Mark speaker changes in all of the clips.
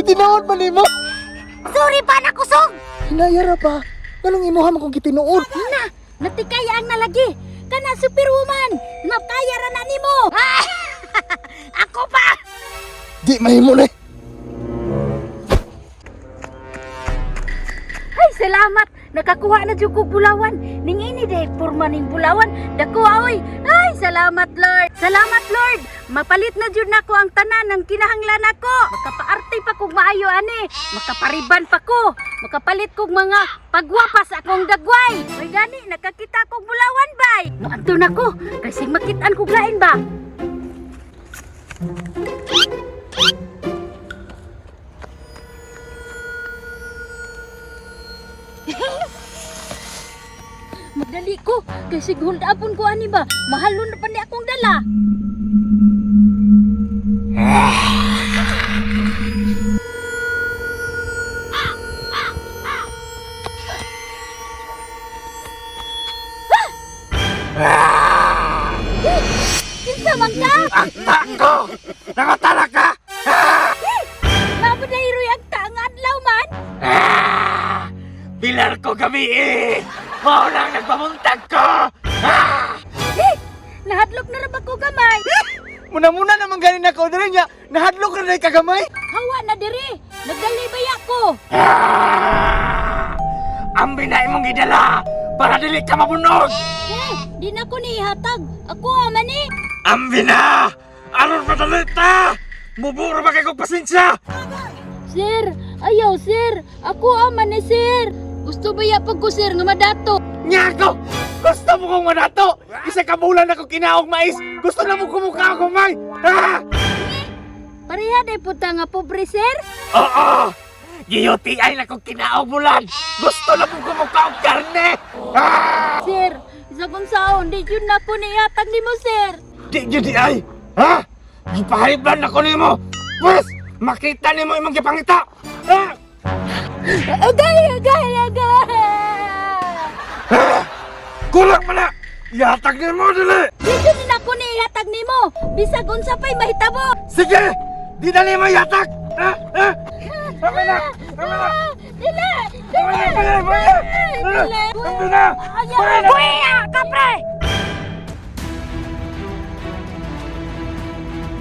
Speaker 1: Gitinuod man nimo.
Speaker 2: Sorry pa na kusog.
Speaker 1: Hinayara pa. Nganong imuha man kong gitinuod?
Speaker 2: Na, natikaya ang nalagi. Kana superwoman, makaya ra na nimo. Ako pa.
Speaker 1: Di mahimo ni.
Speaker 2: Ay, salamat. Nakakuha na jud kog bulawan. Ning ini deh porma ning bulawan. Dako oy. Ay, salamat Lord. Salamat Lord. Mapalit na jud nako ang tanan ng kinahanglan nako. Makapaarte pa kog maayo ani. Makapariban pa ko. Makapalit kog mga pagwapa sa akong dagway. May gani nakakita kog bulawan bay. Moadto nako kay sig makit-an kog lain ba. Magdali ko kay sig hold upon ko ani ba. Mahalon na pa ni akong dala. Kinsa man ka?
Speaker 3: Akta ko! Nangatala ka!
Speaker 2: Mabudayroy ang taang adlaw man.
Speaker 3: Ah! Bilar ko gabi eh! Mao lang nagpamuntag ko! Ah!
Speaker 2: Eh, nahadlok na ra ba ko gamay?
Speaker 1: Muna-muna naman ganin ako diri nya. Nahadlok ra day kagamay.
Speaker 2: Hawa na diri. Nagdali baya ko.
Speaker 3: Ah! Ang binay mong gidala para dili ka mabunog!
Speaker 2: Eh, di na ko ni ihatag. Ako ama ni.
Speaker 3: Ambi na! Aron madali ta! Muburo ba kay kong pasensya?
Speaker 2: Sir, ayaw sir. Ako ama ni sir. Gusto ba ya pag ko sir nga madato?
Speaker 3: Nyako! Gusto mo kong manato! Isa ka bulan ako kinaog mais! Gusto na mo kumukha ako may! Ah!
Speaker 2: Pareha day puta nga pobre sir.
Speaker 3: Oo! Giyoti ay na kong kinaog bulan! Gusto na mo kumukha og karne! Ah!
Speaker 2: Sir, isa kong saon di yun na ko ni ihatag nimo sir.
Speaker 3: Di gyud di ay! Ha? Gipahiblan ako nimo! Pwes! Makita nimo imong gipangita! Ah!
Speaker 2: Agay, agay, agay.
Speaker 3: Ah! Kulang pa na! Ihatag nimo dili!
Speaker 2: Di yun na ko ni ihatag nimo. Bisag unsa pa'y mahitabo.
Speaker 3: Sige! Di na nimo ihatag! Ah! Ah! Tama na! Tama na!
Speaker 2: Dili!
Speaker 3: Tama na! Tama na!
Speaker 2: Dili!
Speaker 3: Tama na!
Speaker 2: Ayaw!
Speaker 3: Buhi
Speaker 2: ka, pre!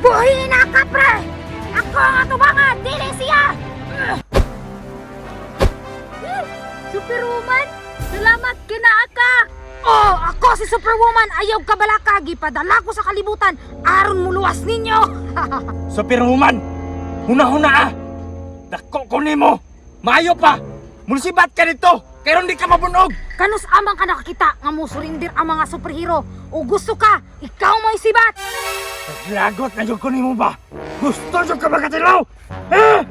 Speaker 2: Buhi na ka, pre! Ako ang atubangan, dili siya! Superwoman, salamat kinaaka!
Speaker 4: Oh, ako si Superwoman, ayaw kabalaka, gipadala ko sa kalibutan, aron muluwas ninyo.
Speaker 3: Superwoman! Huna-huna ah! Dako ko nimo! Maayo pa! Mulsibat ka dito! Kaya di ka mabunog!
Speaker 4: Kanus amang ka nakakita nga mo surinder ang mga superhero. O gusto ka, ikaw may sibat.
Speaker 3: Naglagot na jud ko nimo ba? Gusto jud ka makatilaw! Ah!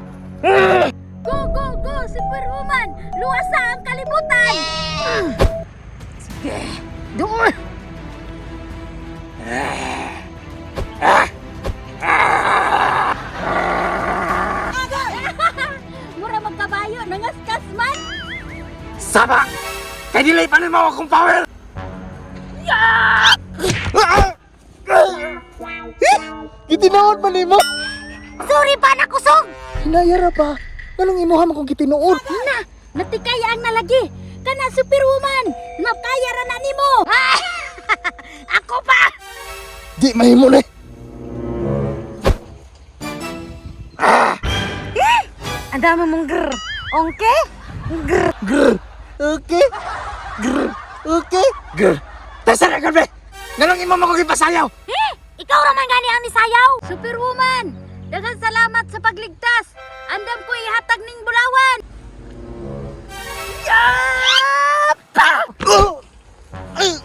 Speaker 3: Ah!
Speaker 2: Go, go, go! Superwoman! Luwasa ang kalibutan!
Speaker 4: Sige, doon.
Speaker 2: Mura magkabayo, nangaskas man!
Speaker 3: Sama! Kay dili pa nimo akong power! Ah!
Speaker 1: Gitinuod man nimo.
Speaker 2: Sorry pa na kusog!
Speaker 1: Hinayara pa. Nganong imuha man kong gitinuod?
Speaker 2: Na, natikaya ang nalagi. Kana superwoman, makaya ra na nimo. Ako pa.
Speaker 1: Di mahimo ni.
Speaker 4: Ang dami mong grr. Okay? Grr.
Speaker 1: Grr. Okay. Grr. Okay.
Speaker 3: Grr! Tasa na gabi! Nganong imo mo ko gipasayaw?
Speaker 2: Eh, ikaw ra man gani ang nisayaw. Superwoman, daghang salamat sa pagligtas. Andam ko ihatag ning bulawan.
Speaker 1: Oh! Ay!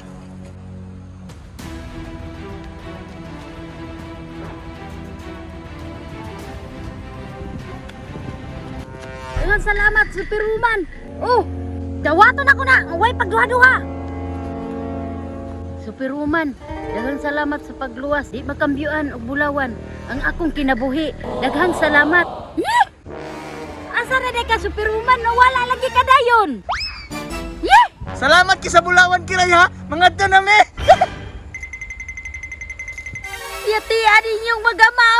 Speaker 2: Daghang salamat Superwoman. Oh, dawaton ako na, way pagduha-duha. Superwoman, daghang salamat sa pagluwas. Di makambyuan og bulawan ang akong kinabuhi. Daghang salamat. Yeh! Asa na day ka Superwoman? Nawala lagi ka dayon. Yeh!
Speaker 1: Salamat kay sa bulawan kiray ha. Mangadto na mi.
Speaker 2: Yatian ninyong magama.